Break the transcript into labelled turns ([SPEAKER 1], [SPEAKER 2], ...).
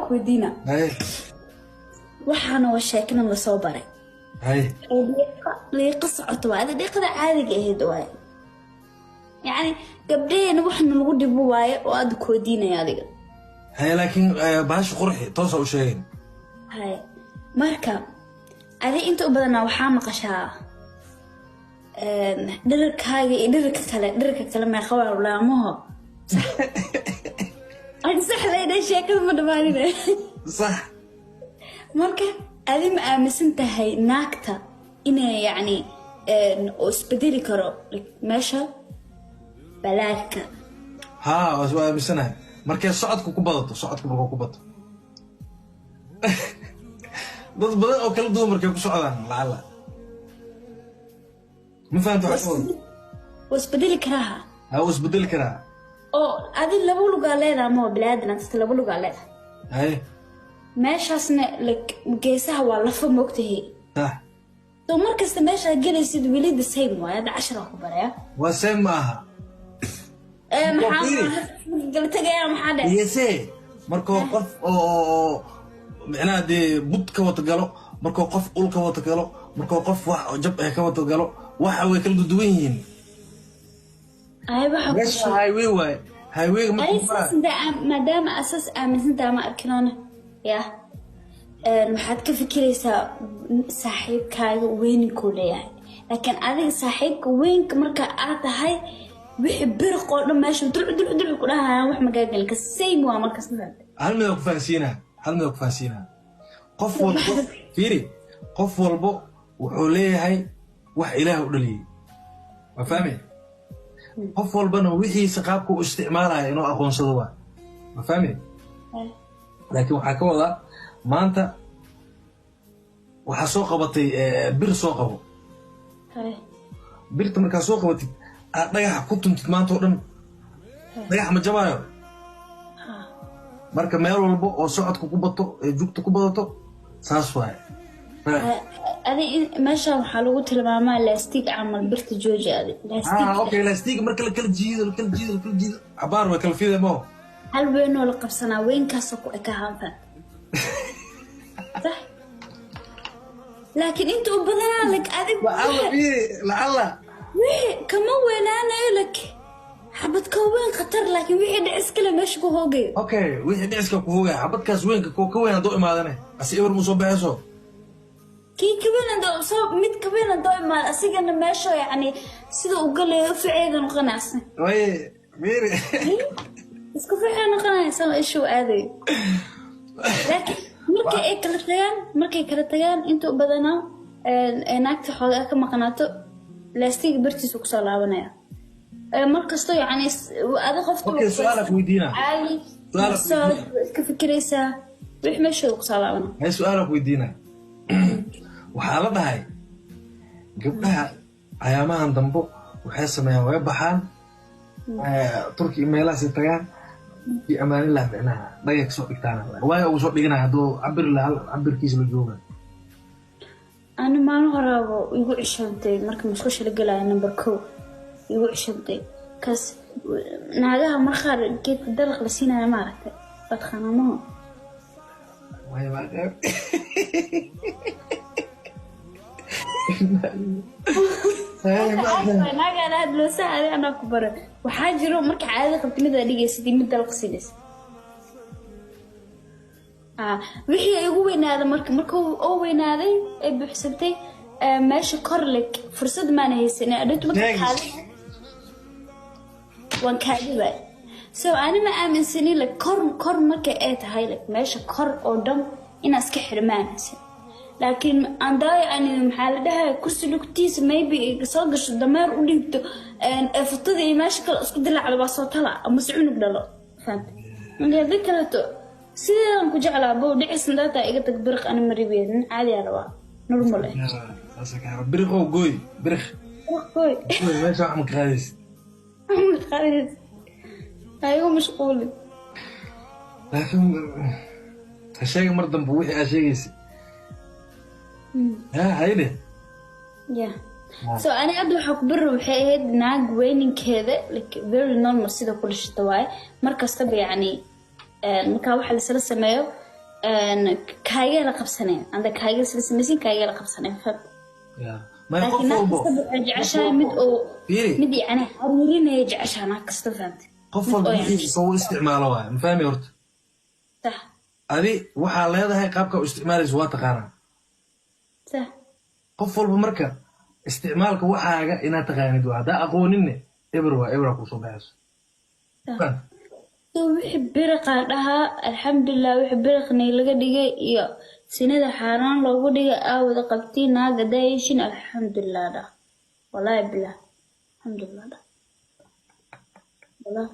[SPEAKER 1] Su-aala ku weydiina.
[SPEAKER 2] Haye.
[SPEAKER 1] Waxaana waa sheekana lasoo baray.
[SPEAKER 2] Haye.
[SPEAKER 1] Oo dhiiqa socoto waa ada dhiiqada caadiga ahayd waaye, yacni gabdhaheena waxna lagu dhibo waaye oo aada ku weydiinaya adiga.
[SPEAKER 2] Haye, laakiin bahasha qurxi toosa u sheegeen.
[SPEAKER 1] Haye, marka adi inta u badanaa waxaa maqashaa dherarkaaga iyo dherarka kale, dherarka kale meeqa waa laamaho? Sax leydha, sheekada ma dhamaanine.
[SPEAKER 2] Sax.
[SPEAKER 1] Marka adi ma aaminsan tahay naagta inay yacni oo isbedeli karo, like, meesha balaadka?
[SPEAKER 2] Haa, waa aaminsanahay markay socodka ku badato, socodka markuu ku bato, dad badan oo kala duwan markay ku socdaan lacala, ma fahamta waxa ka wada?
[SPEAKER 1] Waa isbedeli karaa.
[SPEAKER 2] Ha, wuu isbedeli karaa.
[SPEAKER 1] Oo adi laba lugaa leedaha ma waa biniaadan adta laba lugaa leedahay.
[SPEAKER 2] Haye.
[SPEAKER 1] Meeshaasna like geesaha waa lafa, moogtahay?
[SPEAKER 2] Sax.
[SPEAKER 1] So markasta meeshaa gelaysid weli the same waay. Hadda casharaa ku baraya.
[SPEAKER 2] Waa same ma aha.
[SPEAKER 1] Ee, maxaa
[SPEAKER 2] Fiiri.
[SPEAKER 1] Kala tegaya maxaa dhe?
[SPEAKER 2] Yese markuu qof oo micnaha dee bud ka wada galo, markuu qof ul ka wada galo, markuu qof wax jab eh ka wada galo, waxa way kala duwan yihiin.
[SPEAKER 1] Ay, waxa ku
[SPEAKER 2] Meesha highway waaye, highwayga
[SPEAKER 1] ay
[SPEAKER 2] markuu
[SPEAKER 1] saas
[SPEAKER 2] maraa.
[SPEAKER 1] Intaa maadaama asaas aaminsantaha ma arkinoona ya waxaad ka fikiraysaa saaxiibkaaga weyninkuu leeyahay, laakiin adiga saaxiibka weynka marka aad tahay, wixii biriq oo dhan meesha dulcu dulcu dulcu ku dhahayaan, wax magaagelin ka same waa markas, ma fahamtay?
[SPEAKER 2] Hal mid aan ku fahansiinaa, hal mid aan ku fahansiinaa. Qof walbo fiiri, qof walbo wuxuu leeyahay wax Ilaah u dhaliyey, waa fahmi? Qof walbana wixiisa qaabka u isticmaalaya inuu aqoonsado waa fahmi. Laakiin waxaa ka wadaa, maanta waxaa soo qabatay bir soo qabo. Birta markaa soo qabatid, aad dhagaxa ku tuntid maanta oo dhan, dhagax ma jabaayo. Marka meel walbo oo socodka ku bato ee jugta ku badato, saas waaye.
[SPEAKER 1] Adi meesha waxaa lagu tilmaamaa lastig camal, birta jooji adi lastig.
[SPEAKER 2] Ah, okay, lastig marka la kala jiido, la kala jiido, la kala jiido, cabaar way kala fidee mo.
[SPEAKER 1] Hal weynoo la qabsanaa, weynkaasoo ku ekahaan, sax? Laakiin inta u badanaa like adig
[SPEAKER 2] lacala fiiri, lacala.
[SPEAKER 1] Wixii kama weynaanayo, like xabad ka weyn khatar, laakiin wixii dhicis kale meesha ku hoogayo.
[SPEAKER 2] Okay, wixii dhiciska ku hoogaya, xabadkaas weynka ko ka weyn hadduu imaadane, asi eber mu soo baxayso.
[SPEAKER 1] Kii ka weyn hadoo soo, mid ka weyn hadoo imaado, asigana meesha yacni sida uu galayo ficeeda noqonaysa.
[SPEAKER 2] Waye fiiri.
[SPEAKER 1] Isku ficee noqonaysa isha uu aadayo. Laakiin markay ay kala tagaan, markay kala tagaan, inta u badanaa ee naagta xoogaa ka maqnaato, laastiga bartiisu kusoo laabanaya. Mar kasto yacni adi qofta
[SPEAKER 2] Okay, su-aal aan ku weydiinaa.
[SPEAKER 1] Caadi.
[SPEAKER 2] Su'aal aan ku
[SPEAKER 1] soo
[SPEAKER 2] weydiinaa.
[SPEAKER 1] Iska fikiraysaa wix meeshooda kusoo laabanaya.
[SPEAKER 2] Hay, su-aal aan ku weydiinaa. Waxaa la dhahay gabdhaha ayaamahan dambo waxay sameeyaan, way baxaan, Turki iyo meelahaasay tagaan iyo amaanin laha, micnaha dhagay kasoo dhigtaan, waayo ugu soo dhiganaya hadduu cabir laha, cabirkiisa la jooga.
[SPEAKER 1] Ani maalin horaaba igu cishoontay marka musqusha la gelaayo, number 1 igu cishoontay kaas. Naagaha mar qaar geedka dalaq la siinayo, maaragtay, badqanamaho.
[SPEAKER 2] Waayo, waa qeyb.
[SPEAKER 1] Naagaan aad loo saaday anaa ku bara. Waxaa jiro marka caadada qabta mid aad dhigaysid iyo mid dalaq siinaysa. Ah, wixii ay ugu weynaaday marka oo weynaaday ay buuxsantay meesha kor leg, fursad maana haysan adhintu marka
[SPEAKER 2] Next.
[SPEAKER 1] Kaadi waan kaadiba. So ani ma aaminsani like kor kor marka ay tahay, like meesha kor oo dhan inaa iska xidho ma aaminsan, laakiin andaa yani maxaa la dhahay, kursi lugtiisa maybe soo gasho, dameer u dhiibto ee futada iyo meesha kale isku dilaacdo, waa soo tala ama se cunug dhalo, fahanta? Marka haddii kaleeto sideedan ku jeclaa bow dhicis ndaataa iga tag biriq, ani maribeed nin caadi aa rabaa, normal eh.
[SPEAKER 2] Biriqow gooy, biriq.
[SPEAKER 1] Gooy.
[SPEAKER 2] Gooy meesha, wax ma ka qaadaysid.
[SPEAKER 1] Qaadaysid. Ha igu mashquulin.
[SPEAKER 2] Laakiin ha sheega mar dambe wixii aad sheegaysid ha hayde.
[SPEAKER 1] Yeah. So ani hadda waxaa ku bari waxay ahayd naag weyninkeeda like very normal sida ku dhashata waaye. Mar kastaba yacni markaa waxa laisla sameeyo Kaaga la qabsaneen anda kaaga isla samaysin, kaaga la qabsaneen, faham?
[SPEAKER 2] Ya, maya, qof
[SPEAKER 1] Laakiin naag
[SPEAKER 2] walbo
[SPEAKER 1] kasta waxay jeceshahay mid oo
[SPEAKER 2] fiiri,
[SPEAKER 1] mid yacni xariirinaya jeceshahay naag kasta, fahamtay?
[SPEAKER 2] Qof
[SPEAKER 1] Mid
[SPEAKER 2] walba
[SPEAKER 1] oo yacni
[SPEAKER 2] wixiisa soo u isticmaalo waay, ma fahmi horta?
[SPEAKER 1] Sax.
[SPEAKER 2] Adi waxaa leedahay qaabka u isticmaalayso waa taqaanaa.
[SPEAKER 1] Sax.
[SPEAKER 2] Qof walba marka isticmaalka waxaaga inaad taqaanid waa, haddaa aqooninne eber waa, ebera kusoo baxayso.
[SPEAKER 1] Sax.
[SPEAKER 2] Faham?
[SPEAKER 1] So wixii biriqaa dhahaa, alxamdulilah, wixii biriqnay laga dhigay iyo sinada xaaraan loogu dhigay aa wada qabtiin, naag hadaa yeeshin, alxamdulilah dhah, wallahi bilah, alxamdulilah dhah, wallah.